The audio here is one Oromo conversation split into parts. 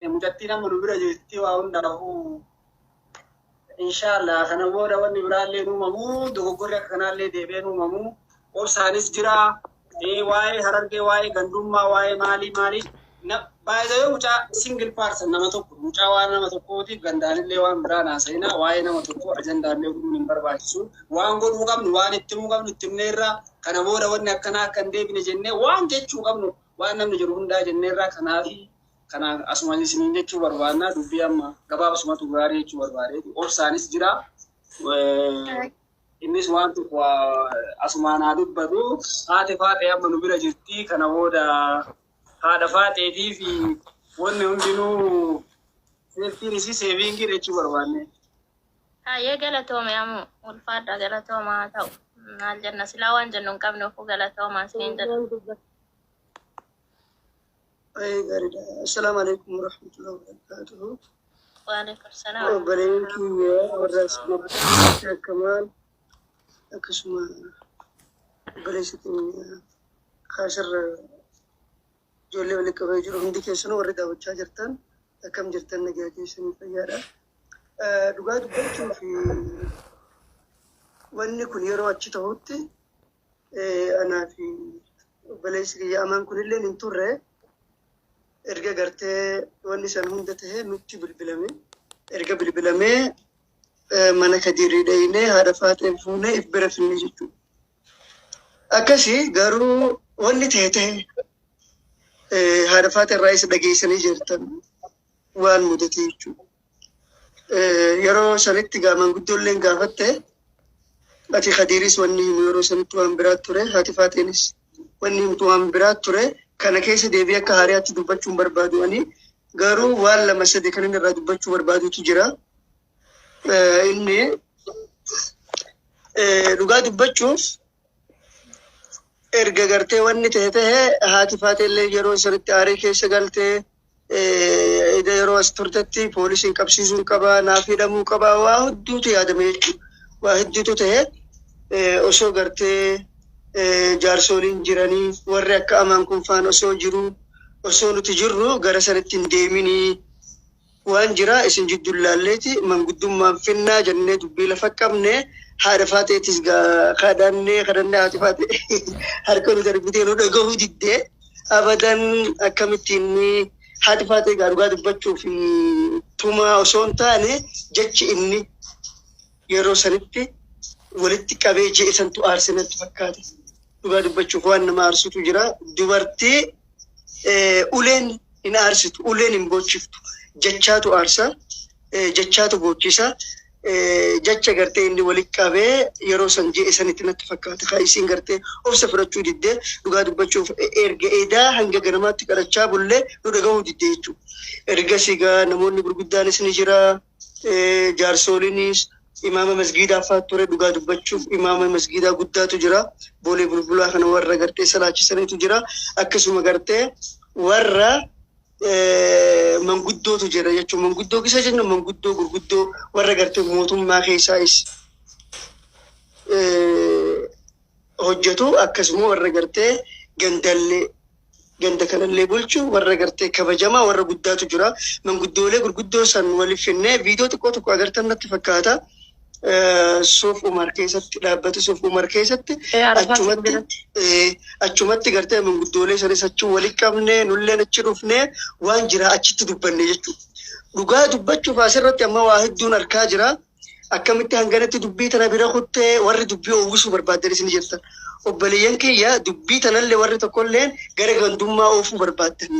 Mucattiin amma nu bira jirti waa hundaafuu inshaallah kana booda wanni biraallee hin uumamu dogoggorri akka kanaallee deebi'ee hin uumamu obsaanis jira. Waa'ee harargee waa'ee gandummaa waa'ee maalii maalii baay'ee mucaa single person nama tokko mucaa waan nama tokkootiif gandaanillee waan biraa naasa'ina waa'ee nama tokkoo ajandaallee godhuun hin barbaachisu waan godhuu qabnu waan itti himuu qabnu itti himneerra kana booda wanni akkanaa akka hin deebine jennee waan jechuu qabnu waan namni jiru hundaa jenneerra kanaafi Kanaaf asuma isiniin jechuu barbaanna dubbii amma gabaabsumatu gaarii jechuu barbaadeeti. Obsaanis jira. Innis waan tokko asumaan haa dubbatu. Haati faaxee amma nu bira jirti. Kana booda haadha faaxeetii fi wanni hundinuu seeftiin isii seeviingii jechuu barbaanne. Hayyee galatoome amu ulfaadha galatooma haa ta'u maal jenna silaa waan jennu hin qabnu ofuu galatooma isiniin jedha. Baay'ee gaariidha. Assalaamu alaikum warahmatullahi wabarakatuhu. Waalaikum salaam. Obboleen kiyya warra as jirtan akkamaan akkasuma obboleessa keenya kaasirra ijoollee walitti qabee jiru hundi keessanuu warri daawwachaa jirtan akkam jirtan nagaa keessanii fayyaadha. Dhugaa dubbachuu fi wanni kun yeroo achi ta'utti Anaa fi obboleessi kiyya amaan kunilleen hin turre. Erga gartee wanni san hunda ta'e nutti bilbilame. Erga bilbilamee mana Kadiirii dhaynee haadha faaxeen fuunee if bira finne jechuudha. Akkasi garuu wanni ta'e ta'e haadha faaxee irraa isa dhageessanii jirtan waan mudate jechuudha. Yeroo sanitti gaa manguddoolleen gaafatte ati Kadiiris wanni himu yeroo sanitti waan biraa ture haati Faaxeenis wanni himtu waan biraa ture kana keessa deebi'ee akka haariyaatti dubbachuu hin barbaadu ani garuu waan lama sadi kan inni irraa dubbachuu barbaadutu jira. Inni dhugaa dubbachuuf erga gartee wanni ta'e ta'e haati Faaxeellee yeroo sanitti aarii keessa galtee Eda yeroo as turtetti poolisiin qabsiisuun qaba, naaf hidhamuu qaba, waa hedduutu yaadame jechuudha. Waa hedduutu ta'e osoo gartee jaarsooliin jiranii warri akka amaan kun faan osoo jiruu osoo nuti jirru gara sanitti hin deeminii waan jira isin jidduun laalleeti manguddummaan finnaa jennee dubbii lafa qabne haadha faaxeetis kadhannee kadhannee haati faaxee harka nu darbitee nu dhagahuu diddee. Abadan akkamitti inni haati faaxee egaa dhugaa dubbachuuf tumaa osoo hin taane jechi inni yeroo sanitti walitti qabee je'e santu aarse natti fakkaata. Dhugaa dubbachuuf waan nama aarsutu jira. Dubartii uleen hin aarsitu, uleen hin boochiftu. Jechaatu aarsa, jechaatu boochisa. Jecha gartee inni wali qabee yeroo san je'e sanitti natti fakkaata. Ka isiin gartee obsa fudhachuu diddee dhugaa dubbachuuf erga edaa hanga ganamaatti kadhachaa bullee nu dhagahuu diddee jechuudha. Ergasii gaa namoonni gurguddaanis ni jira, jaarsooliinis imaama masgiidaa fa'aa ture dhugaa dubbachuuf imaama masgiidaa guddaatu jira. Boolee bulbulaa kana warra gartee salaachisanitu jira. Akkasuma gartee warra manguddootu jira jechuun manguddoo kisa jennu manguddoo gurguddoo warra gartee mootummaa keessaayis hojjetu akkasuma warra gartee gandallee ganda kanallee bulchu warra gartee kabajamaa warra guddaatu jira manguddoolee gurguddoo san waliif finnee viidiyoo xiqqoo tokko agartan natti fakkaata. Suuf Umar keessatti dhaabbata Suuf Umar keessatti Arafaa achumatti biratti. achumatti gartee manguddoolee sanis achi walitti qabne nulleen achi dhufne waan jira achitti dubbanne jechuudha. Dhugaa dubbachuuf asirratti amma waa hedduun arkaa jira. Akkamitti hanganatti dubbii tana bira kuttee warri dubbii oowwisuu barbaaddanis ni jirtan. Obboleeyyan kiyya dubbii tanallee warri tokkolleen gara gandummaa oofuu barbaaddan.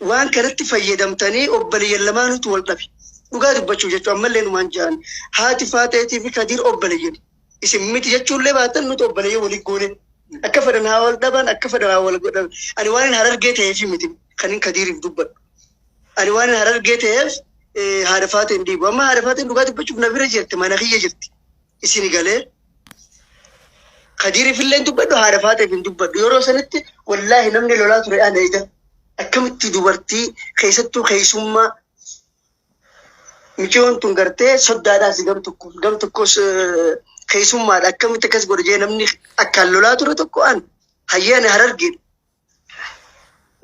Waan kanatti fayyadamtanii obboleeyyan lamaanutu wal dhabe. Dhugaa dubbachuuf jechuun ammallee numaan ja'an haati faaxeetii fi kadiir obboleeyyan. Isin miti jechuullee baatan nuti obboleeyyan walii goone. Akka fedhan haa wal dhaban akka fedhan haa wal godhan. Ani waan hin harargee ta'eef miti kan hin kadiiriif dubbadhu. Ani waan hin harargee ta'eef haadha faaxeen dhiibu. Amma haadha faaxeen dhugaa dubbachuuf na bira jirti mana kiyya jirti. Isini galee Kadiiriif illee hin dubbadhu haadha faaxeef hin dubbadhu. Yeroo sanitti wallaahi namni lolaa ture ana ija. Akkamitti dubartii keessattuu keessummaa mucayyoon tun gartee soddaadhaas gam tokko gam tokkos keessummaadha akkamitti akkas godhe jee namni akkaan lolaa ture tokko an hayyee ani harargeedha.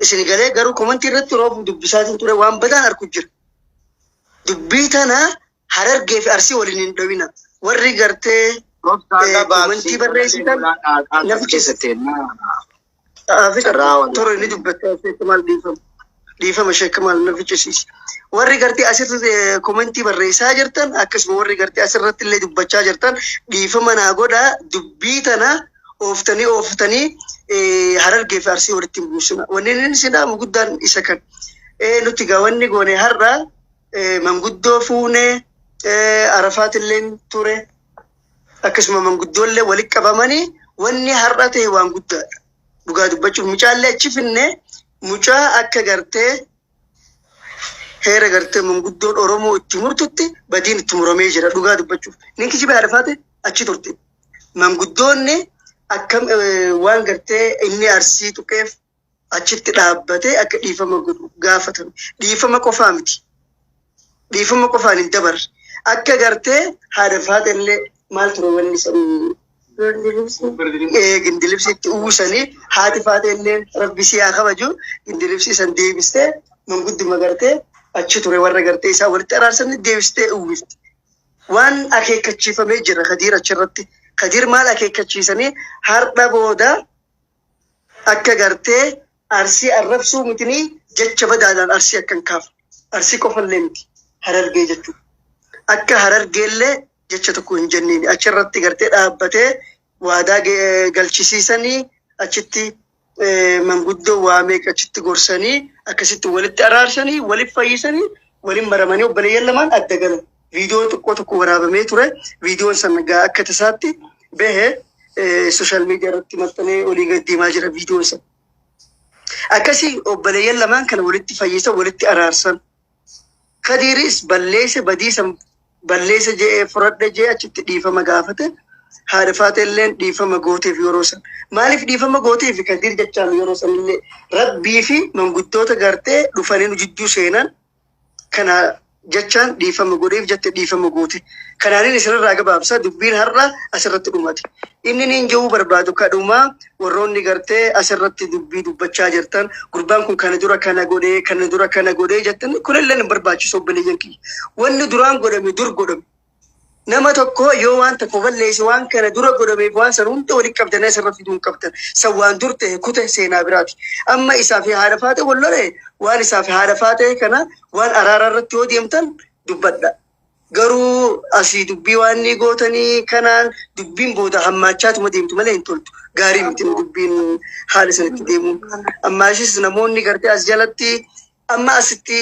Isin galee garuu komantii irratti roofu dubbisaatiin ture waan badaan arku jira. Dubbii tana Harargee fi Arsii waliin hin dhowina. Warri gartee komantii barreessitan toro inni dubbatta Sheek Kamaal dhiifama. Dhiifama Sheek Kamaal na fichisiisi. Warri gartee asirratti komantii barreessaa jirtan akkasuma warri gartee asirratti illee dubbachaa jirtan dhiifama naa godhaa dubbii tana ooftanii ooftanii Harargee fi Arsii walitti hin buusina. Wanni inni isin dhaamu guddaan isa kan. Nuti gaa wanni goone har'a manguddoo fuunee Arafaatilleen ture akkasuma manguddoollee walitti qabamanii wanni har'a ta'e waan guddaadha. Dhugaa dubbachuuf mucaallee achi finne mucaa akka gartee heera gartee manguddoon Oromoo itti murtutti badiin itti muramee jira dhugaa dubbachuuf. Nin kijiba Arafaate achi turte. Manguddoonni akkam waan gartee inni Arsii tuqeef achitti dhaabbatee akka dhiifama godhu gaafatame. Dhiifama qofaa miti. Dhiifama qofaan hin dabarre. Akka gartee haadha faaxellee maal ture wanni san gindilibsiitti uwwisanii haati faaxellee rabbi si haa kabaju gindilibsii san deebistee mangudduma gartee achi ture warra gartee isaa walitti araarsan deebistee uwwifti. Waan akeekkachiifamee jira Kadiir achirratti. Kadiir maal akeekkachiisanii har'a booda akka gartee Arsii arrabsuu mitinii jecha badaadhaan Arsii akka hin kaafne. Arsii qofallee miti. Harargee jechuudha. Akka Harargeellee jecha tokko hin jenniini. Achirratti gartee dhaabbatee waadaa galchisiisanii achitti manguddoo waa meeqa achitti gorsanii akkasitti walitti araarsanii walitti fayyisanii waliin maramanii obboleeyyan lamaan adda galan. Viidiyoo xiqqoo tokko waraabamee ture. Viidiyoon sana gaa akka tasaatti bahe sooshaal miidiyaa irratti maxxanee olii gad deemaa jira viidiyoon sana. Akkasii obboleeyyan lamaan kana walitti fayyisan walitti araarsan. Kadiiris balleessa badiisa balleessa je'ee fudhadhe je'ee achitti dhiifama gaafate. Haadha Faaxeelleen dhiifama gooteef yeroo san. Maaliif dhiifama gooteef Kadiir jechaan yeroo sanillee rabbii fi manguddoota gartee dhufanii nu jidduu seenan kana jechaan dhiifama godheef jette dhiifama goote. Kanaanin isinirraa gabaabsa dubbiin har'a asirratti dhumate. Inni niin jechuu barbaadu kadhumaa warroonni gartee asirratti dubbii dubbachaa jirtan gurbaan kun kana dura kana godhee kana dura kana godhee jettan kunillee hin barbaachisu obboleeyyan kiyya. Wanni duraan godhame dur godhame. Nama tokko yoo waan tokko balleesse waan kana dura godhameef waan san hunda walitti qabdanii asirra fiduu hin qabdan. San waan dur ta'e kute seenaa biraati. Amma isaa fi haadha faate wal lole waan isaa fi haadha faate kana waan araaraa irratti yoo deemtan dubbadha. Garuu asii dubbii waan ni gootanii kanaan dubbiin booda hammaachaatuma deemtu malee hin toltu. Gaarii miti dubbiin haala sanatti deemuun. Ammaasis namoonni gartee as jalatti amma asitti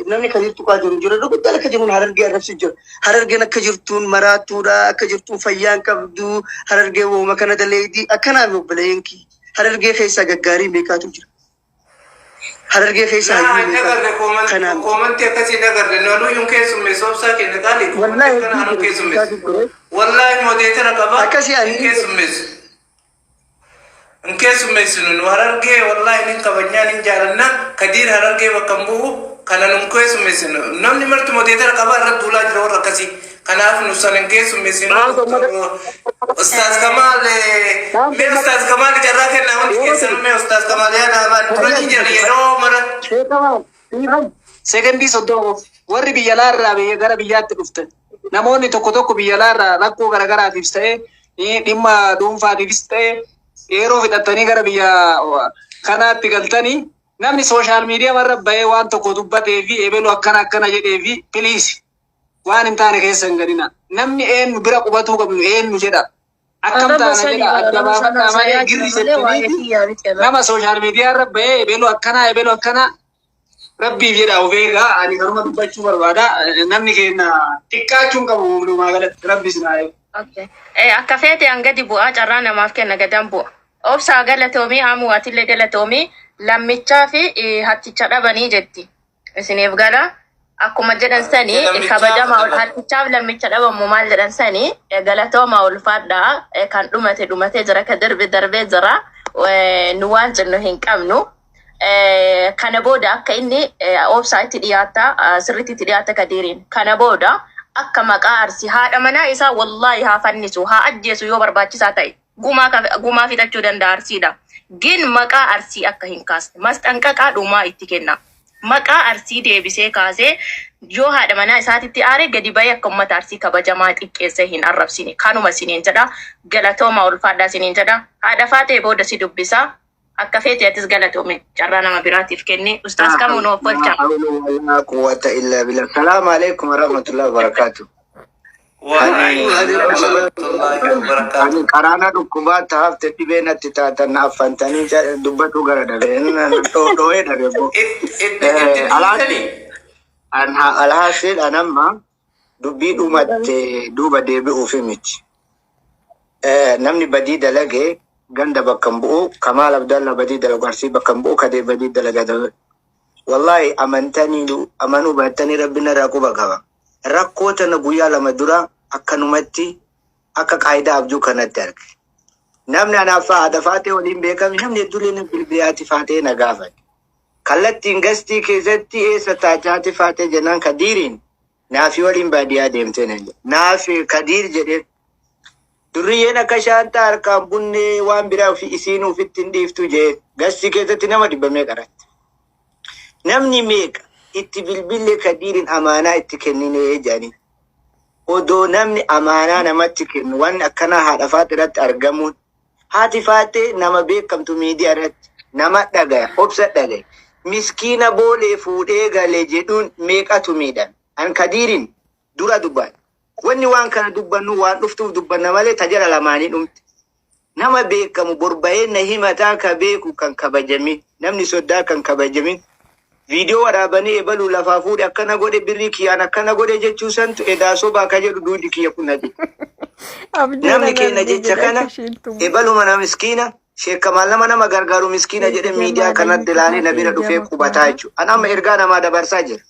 namni kan tuqaa jiru jira. Guddaan akka jiruun Harargee arrabsu jira. Harargeen akka jirtuun maraattuudha, akka jirtuun fayyaa hin qabdu, Harargee wooma kana daleeydi. Akkanaa obboleeyyan kiyya. Harargee keessaa gaggaarii meeqaatu jira. Harargee keessaa Naa hayyuu hin meeqaatu agarre Kanaan koomantii akkasii hin agarre. Nanuyyuun keessummeessu obsaa kenna qaali. Wallaahi Koomantii akkana hedduu anuu jira. keessummeessu. Ture. Wallaahi modeetara qaba. Akkasii ani Hin keessummeessu. Hin keessummeessinu nu Harargee wallaahi nin kabajnaa nin jaalanna. Kadiir Harargee bakka hin bu'u. Kana nun keessummeessinu. Namni marti modeetara qaba irratti duulaa jira warra akkasii. Kanaaf nu san hin keessummeessinu. Ustaaz Kamaal mee Ustaaz Kamaal carraa kennaa hundi keessan mee Ustaaz Kamaal yaada afaan turanii jiran yeroo mara. Sekondii 30 qofa. Warri biyya alaarraa biyya gara biyyaatti dhuftan. Namoonni tokko tokko biyya alaarraa rakkoo garaagaraatiifis ta'e dhimma dhuunfaatiifis ta'e yeroo fixattanii gara biyya kanaatti galtanii namni social media irra bahee waan tokko dubbatee fi ebelu akkana akkana jedhee fi please waan hin taane keessa hin galina. Namni eenyu bira qubatuu qabnu eenyu jedha. Akkam taana jedha adda baafadhaa malee girri jettaniiti nama social media irra bahee ebelu akkanaa ebelu akkanaa rabbiif jedha of eegaa ani kanuma dubbachuu barbaada. Namni keenya xiqqaachuun qabu walumaa galatti rabbi sinaa eegu. Okay. Akka feete an gadi bu'aa carraa namaaf kenna gadan bu'a. Obsaa galatoomii amuu atillee galatoomii lammichaa fi hatticha dhabanii jetti. Isiniif gala. Akkuma jedhan sanii Lammichaaf kabajamaa ol dhaban. hattichaaf lammicha dhabamu maal jedhan sanii galatoomaa ulfaadhaa kan dhumate dhumatee jira kan darbe darbee jira. Nu waan jennu hin qabnu. Kana booda akka inni obsaa itti dhiyaata sirriitti itti dhiyaata Kadiiriin. Kana booda akka maqaa Arsii haadha manaa isaa wallaahi haa fannisu haa ajjeesu yoo barbaachisaa ta'e. Gumaa gumaa fixachuu danda'a Arsiidha. Gin maqaa Arsii akka hin kaasne masxanqaqaa dhumaa itti kenna. Maqaa Arsii deebisee kaasee yoo haadha manaa isaatitti aare gadi bahee akka uummata Arsii kabajamaa xiqqeessee hin arrabsine. Kanuma isiniin jedha. Galatooma, ulfaadhaa isiniin jedha. Haadha Faatee booda si dubbisa. Akka feete atis galatoomi, carraa nama biraatiif kenni. Ustaas kamuu nu offolcha. ولا قوة إلا بالله. السلام عليكم ورحمة الله وبركاته. وعليكم السلام ورحمة الله وبركاته. Ani karaana dhukkubaa taafte dhibee natti taatan affantanii dubbatu gara dhabe dho'ee dhabe bo. Itti itti dhiisanii. Alhaaseen anamma dubbii dhumatte duuba deebi'uufi miti. Namni badii dalage ganda bakka hin bu'u. Kamaal Abdalla badii dalagu Arsii bakka hin bu'u. Kadee badii dalaga. Wallahi amantanii amanuu baattanii rabbi narraa quba qaba. Rakkoo tana guyyaa 2 dura akkanumatti akka qaayidaa abjuu kanatti arge. Namni anaaf haadha Faatee waliin beekame namni hedduullee na bilbilaati Faatee na gaafate. Kallattiin gastii keessatti eessa taachaati Faatee jennaan Kadiiriin naafi waliin baadiyyaa deemtee nan jedhe. Naafi Kadiir jedheen. Durriyyeen akka shaantaa harkaan bunnee waan biraa ofii isiin ofitti hin dhiiftu jee gastii keessatti nama dhibba meeqa irratti. Namni meeqa itti bilbillee Kadiiriin amaanaa itti kenninee jedhanii. Odoo namni amaanaa namatti kennu waan akkanaa haadha Faatee irratti argamuun haati Faatee nama beekamtu miidiyaa irratti nama dhagaya obsa dhagaya. Miskiina boolee fuudhee gale jedhuun meeqatu miidhame. An Kadiiriin dura dubbadha. Wanni waan kana dubbannu waan dhuftuuf dubbanna malee tajara lamaanii dhumte. Nama beekamu borba'ee na himataa ka beeku kan kabajamin namni soddaa kan kabajamin viidiyoo waraabanii ebaluu lafaa fuudhe akkana godhe birrii kiyyaan akkana godhe jechuu santu edaa sobaa ka jedhu duudi kiyya kun na jedhe. Abjuun Namni keenya agargee jecha jedhe kana akka isheen tumu. ebaluma na miskiina sheekkamaan nama gargaaru miskiina jedhe miidiyaa kanatti ilaalee na bira dhufee qubataa jechuudha. An amma ergaa namaa dabarsaa jira.